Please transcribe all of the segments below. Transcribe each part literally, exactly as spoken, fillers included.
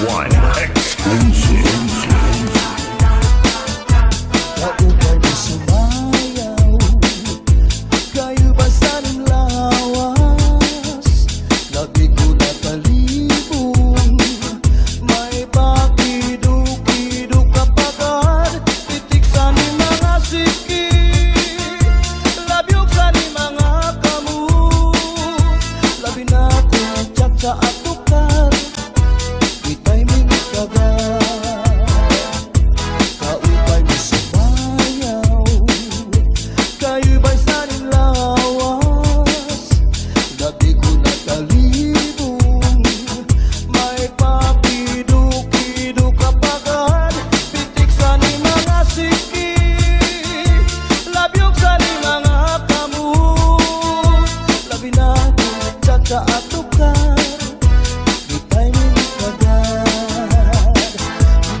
One exclusive. Kaupay mo sumayaw, kay ubay sa nim lawas, labi ko natalibong. May pakidukidok ka pagad, pitik sa nim mga siki, labi og sa nim mga kamot, labi na kon tsa-tsa at tukar. Di timing ka gad. Kaupay mo sumayaw, kay ubay sa nim lawas, labi ko natalibong. May pakidukidok ka pagad, pitik sa nim mga siki, labi og sa nim mga kamot, labi na kon tsa-tsa at tukar. Di timing ka gad.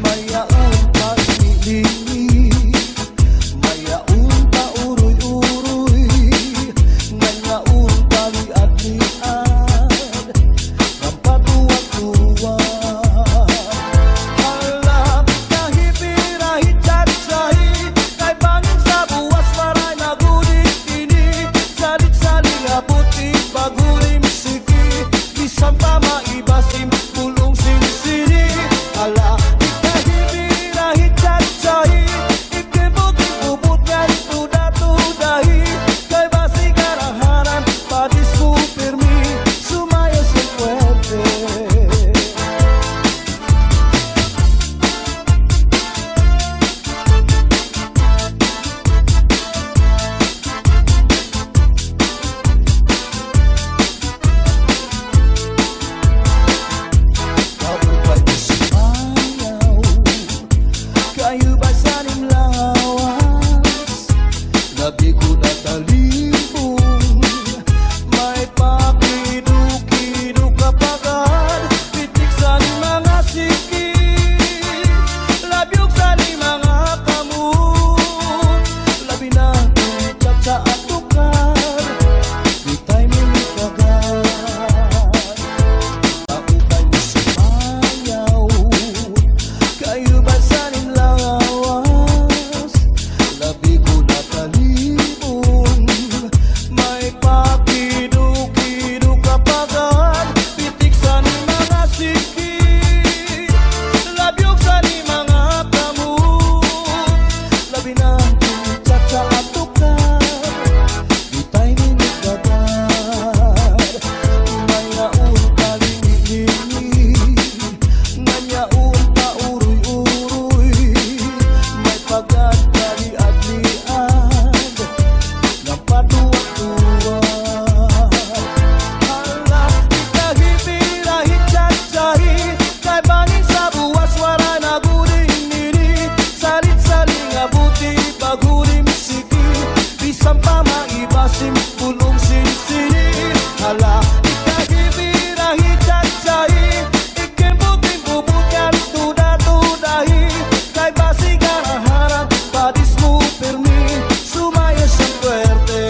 Mayaon pa lingi-lingi, mayaon pa uroy-uroy, nganyaon pa liad-liad, ngan patuwad-tuwad. Hala, pikahi, pirahi, tsa-tsahi, kay bangin sa buwas waray nagudin ini, salit-saling abuti, paghulim siki, bisan pa maibasim, bulong sinsini. Hala, pikahi, pirahi, tsa-tsahi, ikimbuting bubot ngan tuda-tudahi, kay basi garahanan, padis mo pirmi, sumayaw sin puwerte. Kaupay mo sumayaw, kay ubay sa nim lawas, labi ko natalibong. May pakidukidok ka pagad, pitik sa nim mga siki, labi og sa nim mga kamot, labi na kon tsa-tsa at tukar. Di timing ka gad. Kaupay mo sumayaw, kay ubay sa nim lawas, labi ko natalibong. May pakidukidok ka pagad, pitik sa nim mga siki, labi og sa nim mga kamot, labi na kon tsa-tsa at tukar. Di timing ka gad. Mayaon pa lingi-lingi, nganyaon pa uroy-uroy, may pagkadkaliad-liad, ngan patuwad-tuwad. Hala, pikahi, pirahi, tsa-tsahi, kay bangin sa buwas waray nagudin ini, salit-saling abuti, paghulim siki, bisan pa maibasim, bulong sinsini. Hala, pikahi, pirahi, tsa-tsahi, ikimbuting bubot ngan tuda-tudahi, kay basi garahanan, padis mo pirmi, sumayaw sin puwerte.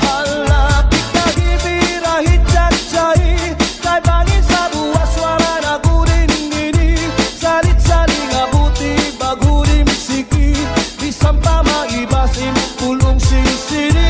Hala, pikahi, pirahi, tsa-tsahi, kay bangin sa buwas waray nagudin ini, salit-saling abuti, paghulim siki, bisan pa maibasim, bulong sinsini.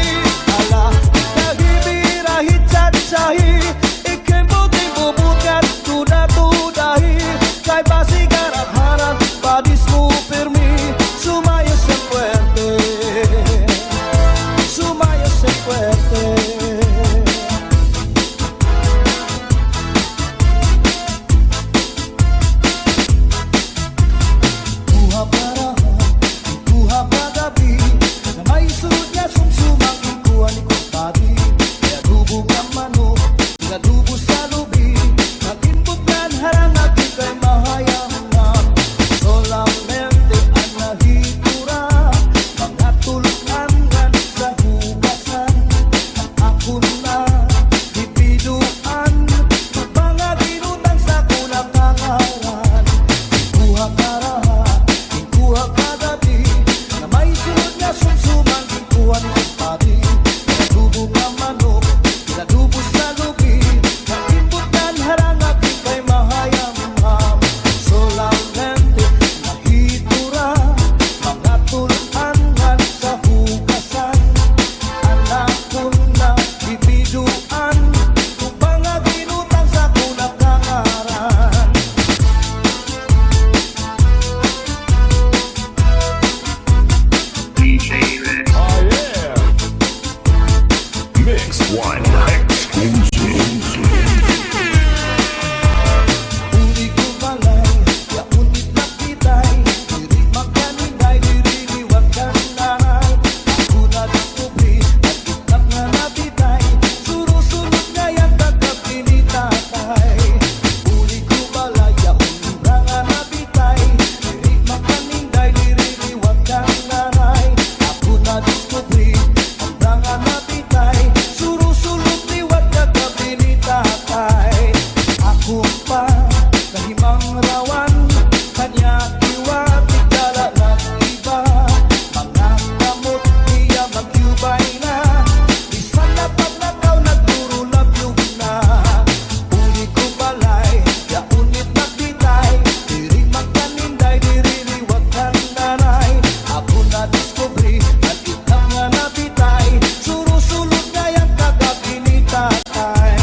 Kumpa, nahimangrawan, kanya iwa, tigdala na iba. Mga kamot niya magyubay na, bisan na pagnakaw, nagdurulabyob na. Uli ko balay, yaon it nagbitay, diri magkaninday, diri liwat kan nanay. Ako nadiskubre, an itlap nga nabitay, surusulod ngay-an kagab-i ni tatay.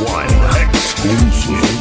One exclusive.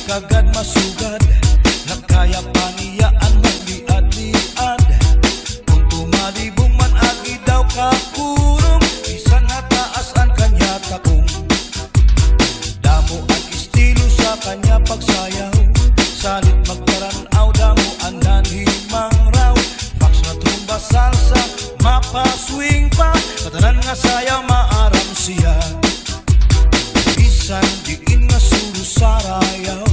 Kagad masugad, nga kaya pa niya an magliad-liad. Kon tumalibong man agi daw kakulong, bisan ha taas an kanya takong. Damo an estilo sa kanya pagsayaw, salit magparan-aw, damo an nanhimangraw. Foxtrot, rumba, salsa, mapa, swing pa, katanan nga sayaw maaram siya. Bisan diin nga sulo sarayaw,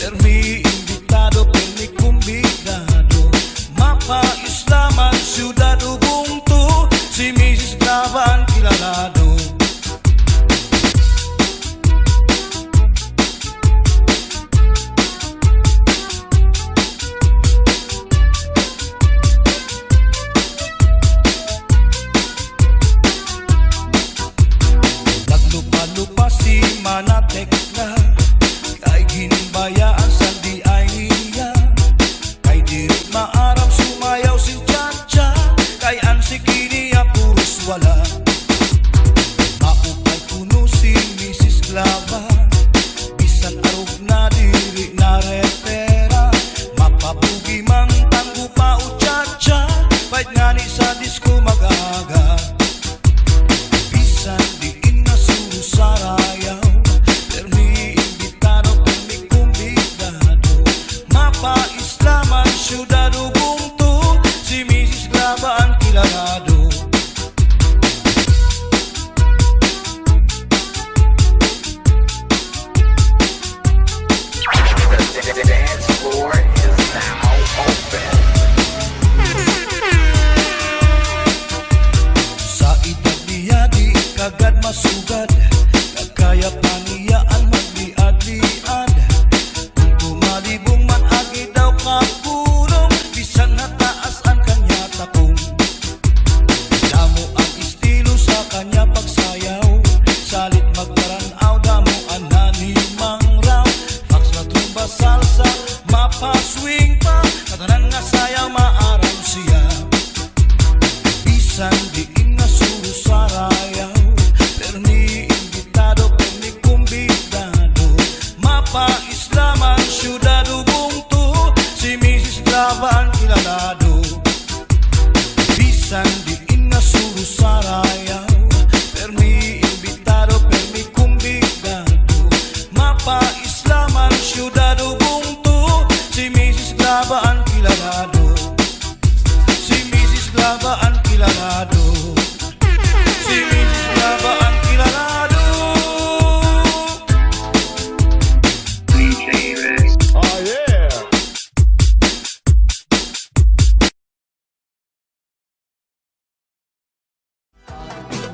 permi imbitado, permi kumbidado. Mapa, Islam, an syudad o bungto, si Misis Glava an kilalado. Naglupa-lupa si Mana Tekla, kay ginbayaan san diay niya. Kay diri maaram sumayaw sin cha-cha, kay an siki niya puros wala. Maupay kuno si Misis Glava, bisan arog na diri na repera. Mapabugi man tango pa o cha-cha, pait ngani sa disco mag-aga. Bisan diin nga sulo sarayaw, permi imbitado, permi kumbidado. Mapa, Islam, an syudad o bungto, si Misis Glava an kilalado. The dance floor is now open. Sa edad niya di kagad masugad, nga kaya pa niya an magliad-liad. Kon tumalibong man agi daw kakulong, bisan ha taas an kanya takong. Damo an estilo sa kanya pagsayaw, salit magparan-aw, damo an nanhimangraw. Foxtrot, rumba, salsa, mapa, swing pa, katanan nga sayaw maaram siya. Bisan diin nga sulo sarayaw, permi imbitado, permi kumbidado. Mapa, Islam, an syudad o bungto, si Misis Glava an kilalado. Bisan diin nga sulo sarayaw, permi imbitado, permi kumbidado. Mapa, Islam, an syudad o bungto, si Misis Glava an kilalado. Si Misis Glava an kilalado. Si Misis Glava an kilalado. D J Rex. Oh, yeah.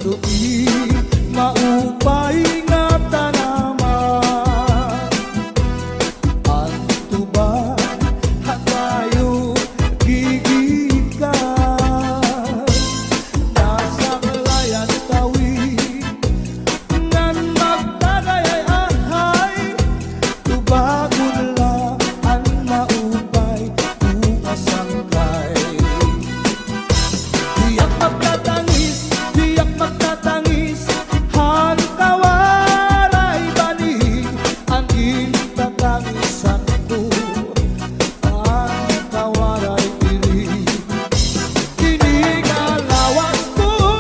Tuig maupay nga tanaman, an tuba han bayo gigikan. Nasaklay an tawi ngan magtagay ay ahay, tubagon la an maupay, bukas sangkay. Tiyak magtatangis, tiyak magtatangis, han kawaray banig, an gintatangisan ko, an kawaray diri. Ini nga lawas ko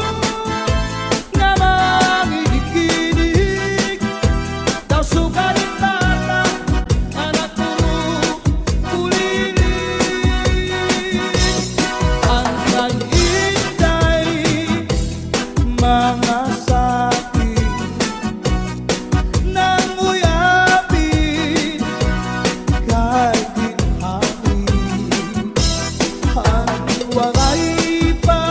nga manginig-inig, daw sugad in bata, anak ko, kulilig. An kay Inday, mga saking nanguyapin, kay ginhapin an waray pa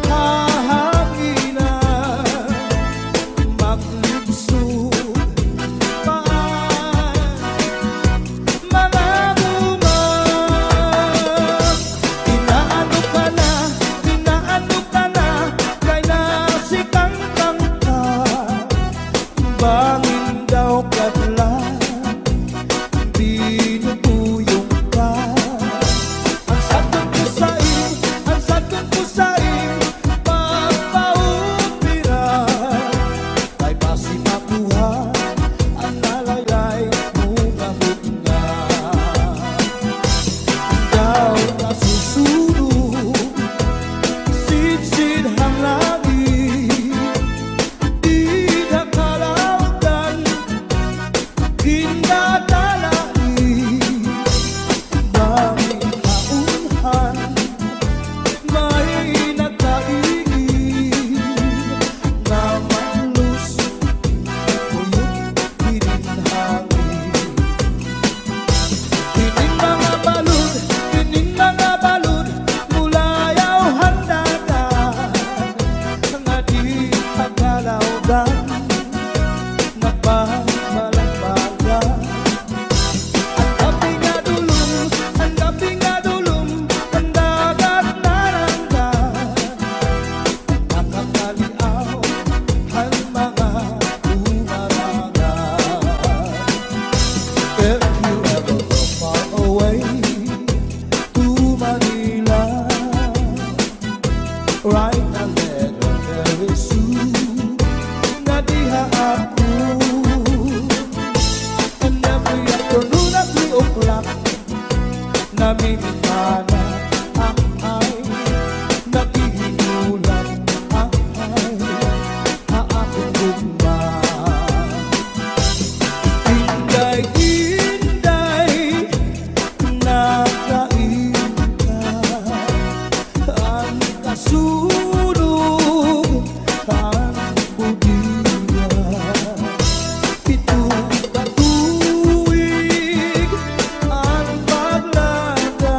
hahanginan, maglibsog pa an mga bunga. Inaano ka na, inaano ka na, kay nasikangkang ka. Bangin daw kadlan, binubuyong ka. An sagot ko sa Minana, ahay, naghihinulat, ahay, ha akon gugma. Inday, Inday, nakain ka, an kasunog, an budiya. Pito ka tuig an paglaga,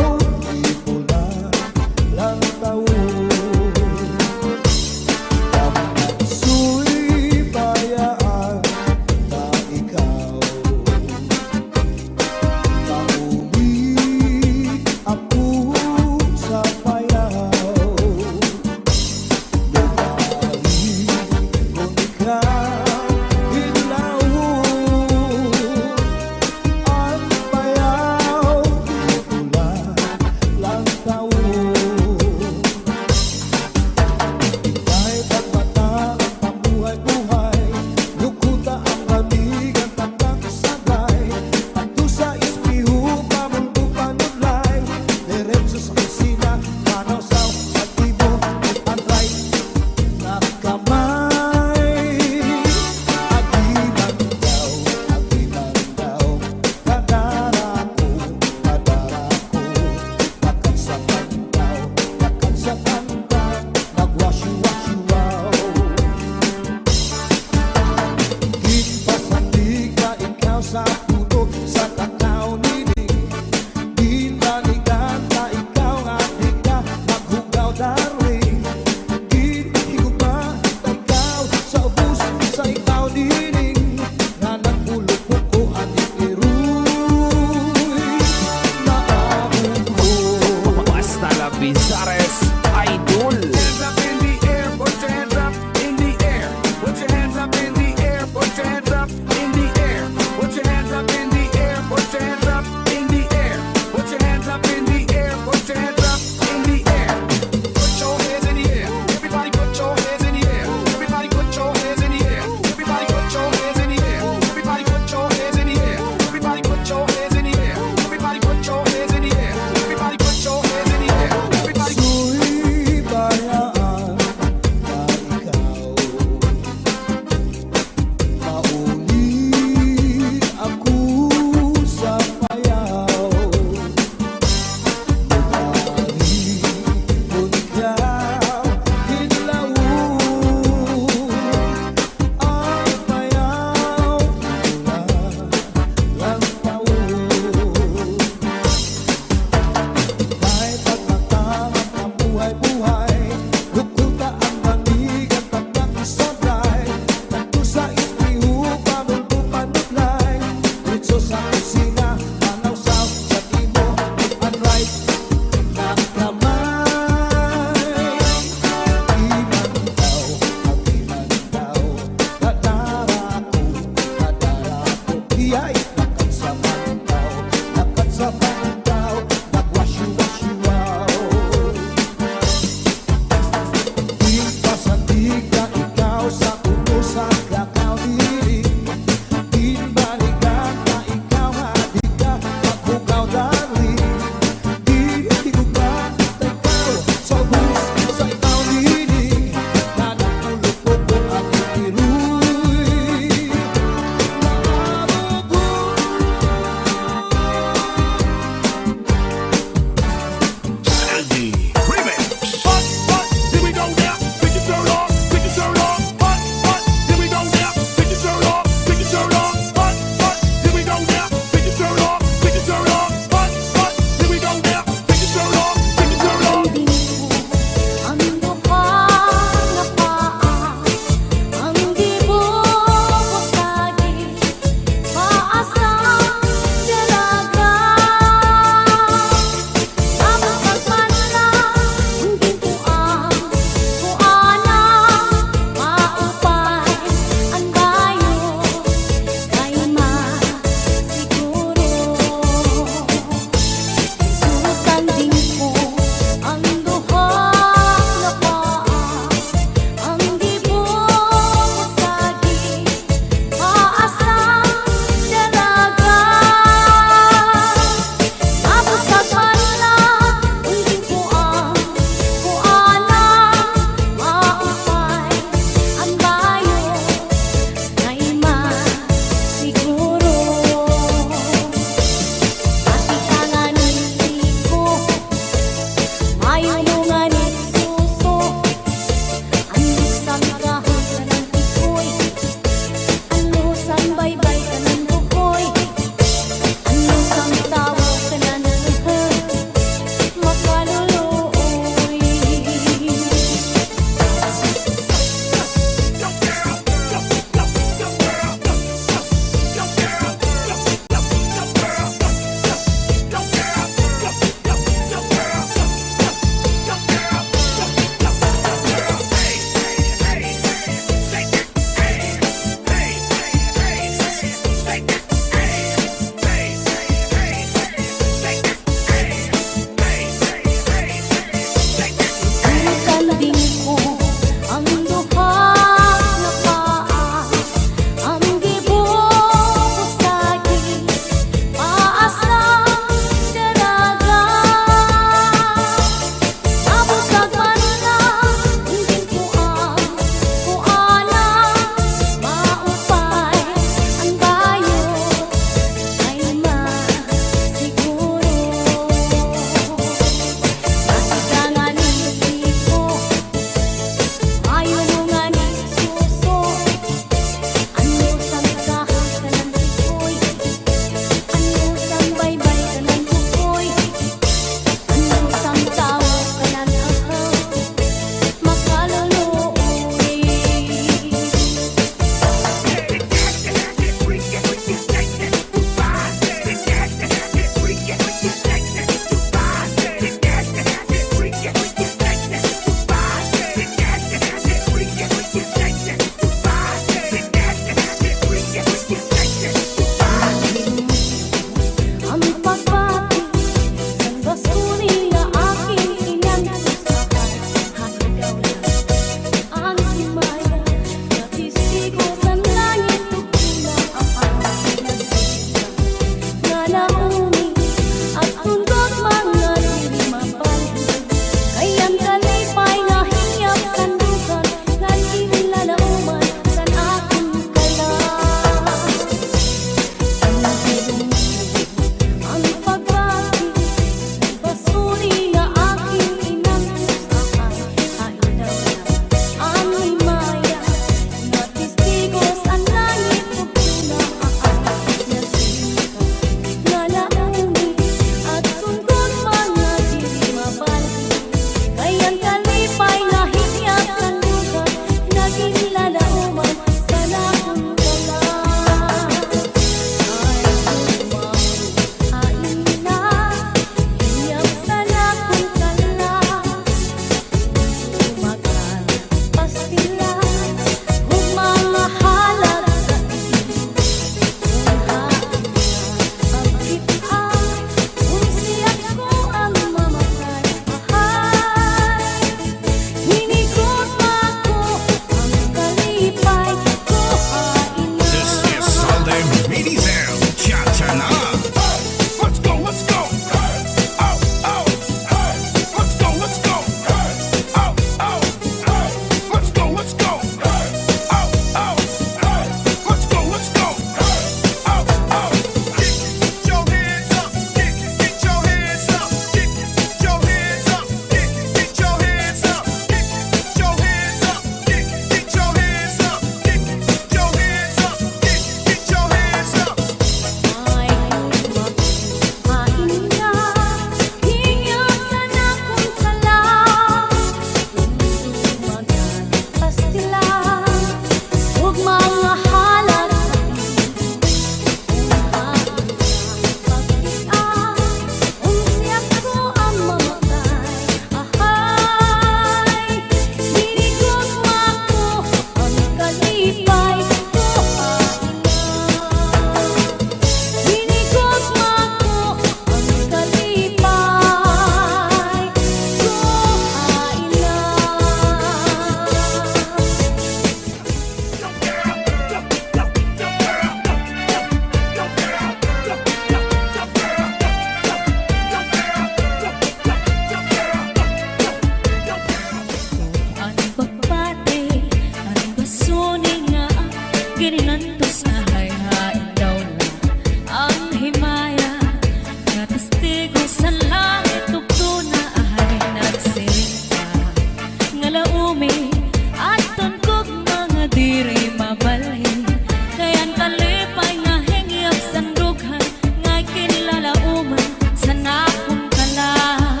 diri mabalhin, kay an kalipay nga hingyap san dughan, ngay kinlalauman san akon kalag.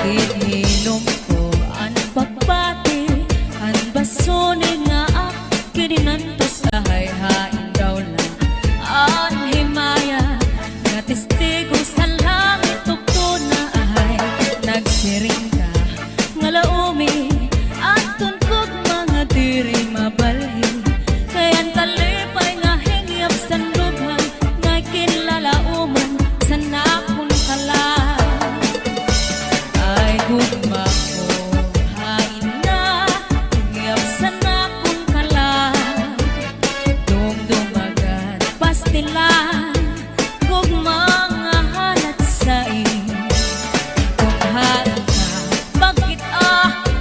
Ginhilom ko an pagbati, an basuni nga ak-, kidinantos, ahay, hain daw la an himaya nga testigo sa langit ug tuna, ahay, nagsiring ka nga laomi, adton gugma nga diri mabalhin, kay an kalipay nga hingyap san dughan, ngay kinlalauman san akon kalag. Ay, gugma ko, hain na, hingyap san akon kalag. Dumdumagan, pastilan, gugma nga halad sa im. Kon hain ka, pagkit-a,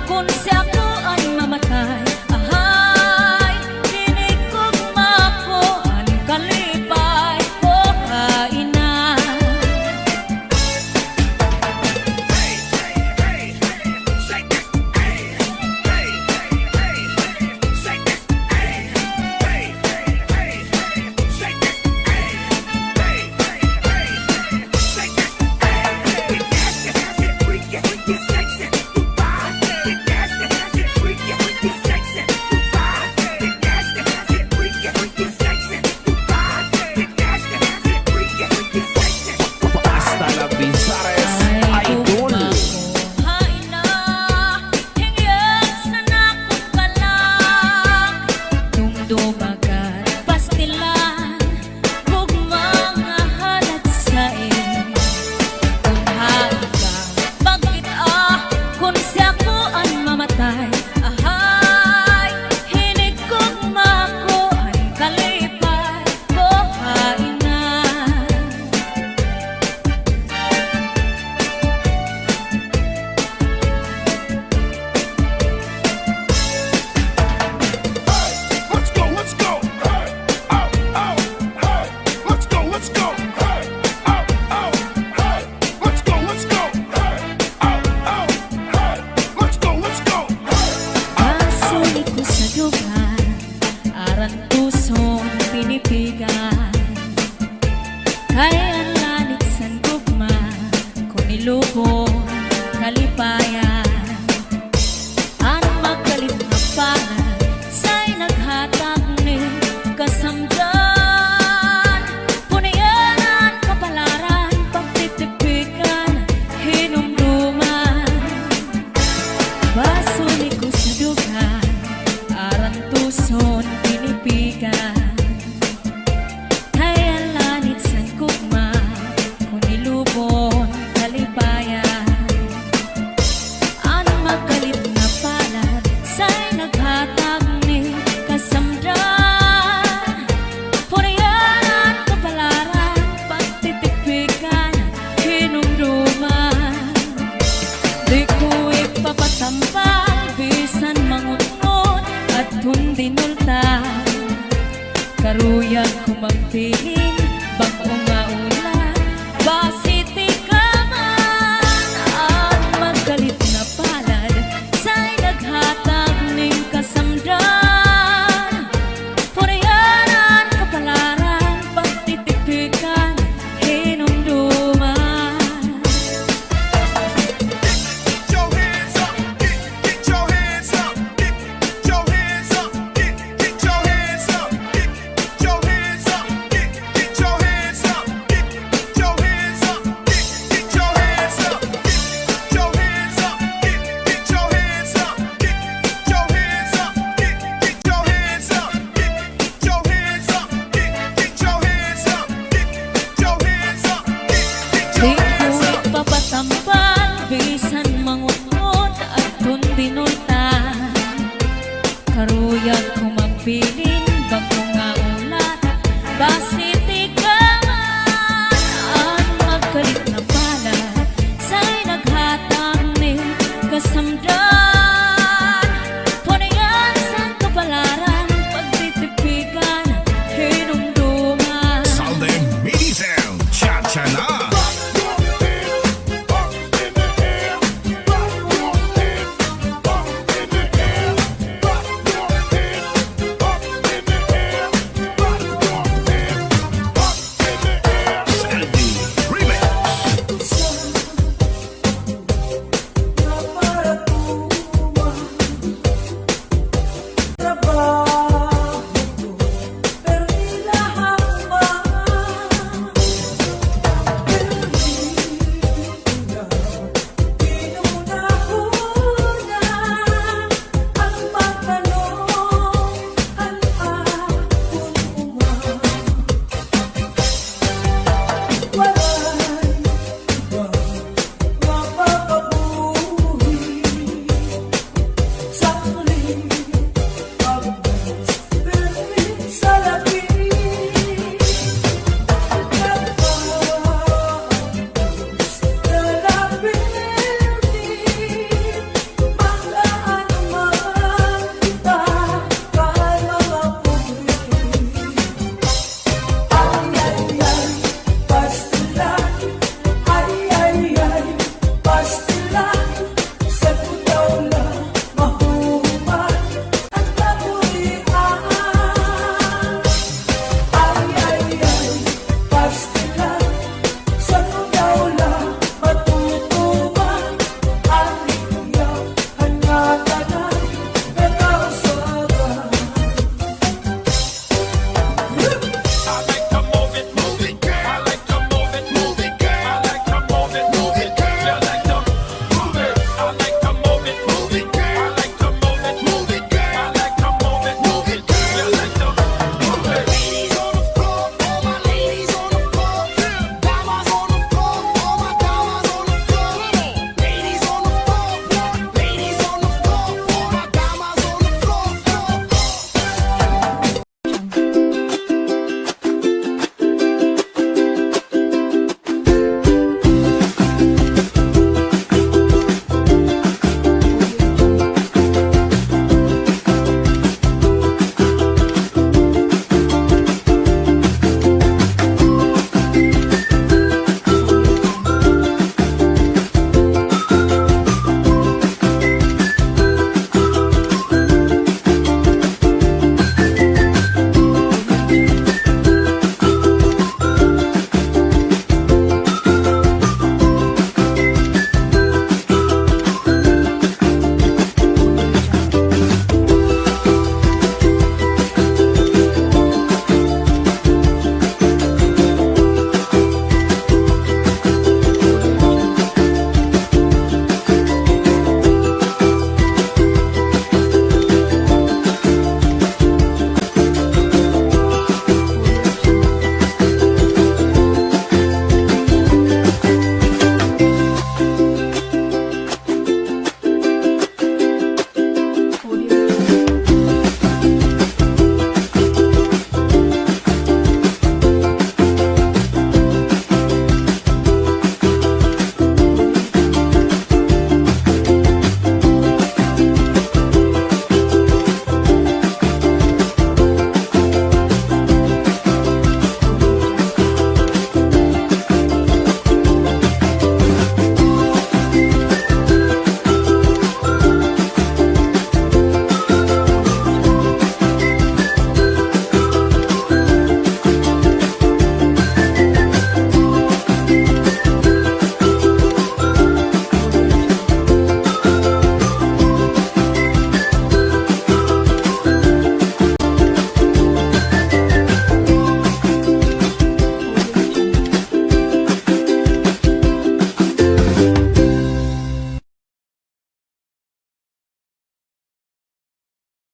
kon si ako an mamatay, ahay, hini gugma ko an kalipay, o hain na. Hasta la Bizares, idol. Hain na, hingyap san akon kalag. Dumdumagan, pastilan, gugma nga halad sa im. Kon hain ka, pagkit-a, kon si ako an mamatay, ahay, hini gugma ko an kalipay, o hain na. Let's go, let's go. Hey, ow, ow, hey. Let's go, let's go. Hey, ow, ow, hey. Let's go, let's go. Hey, ow, ow, hey. Let's go, let's go. Hey, ow, ow. Basuni ko sa dughan, arantuson, pinipigan. Kay an lanit san gugma, kon ilubon, kalipayan. An magkalit nga palad, say naghatag ni kasamdan. Punian an kapalaran, pagtitipikan, hinumduman. Basuni ko sa dughan, arantuson, pinipigan. Kay an lanit san gugma, kon ilubon, kalipayan. An magkalit nga palad, say naghatag ni kasamdan. Purihan an kapalaran, pagtitipikan, hinumduman. Di ko ipapatambal, bisan mangutngot, adton dinulta. Karuyag ko magpili.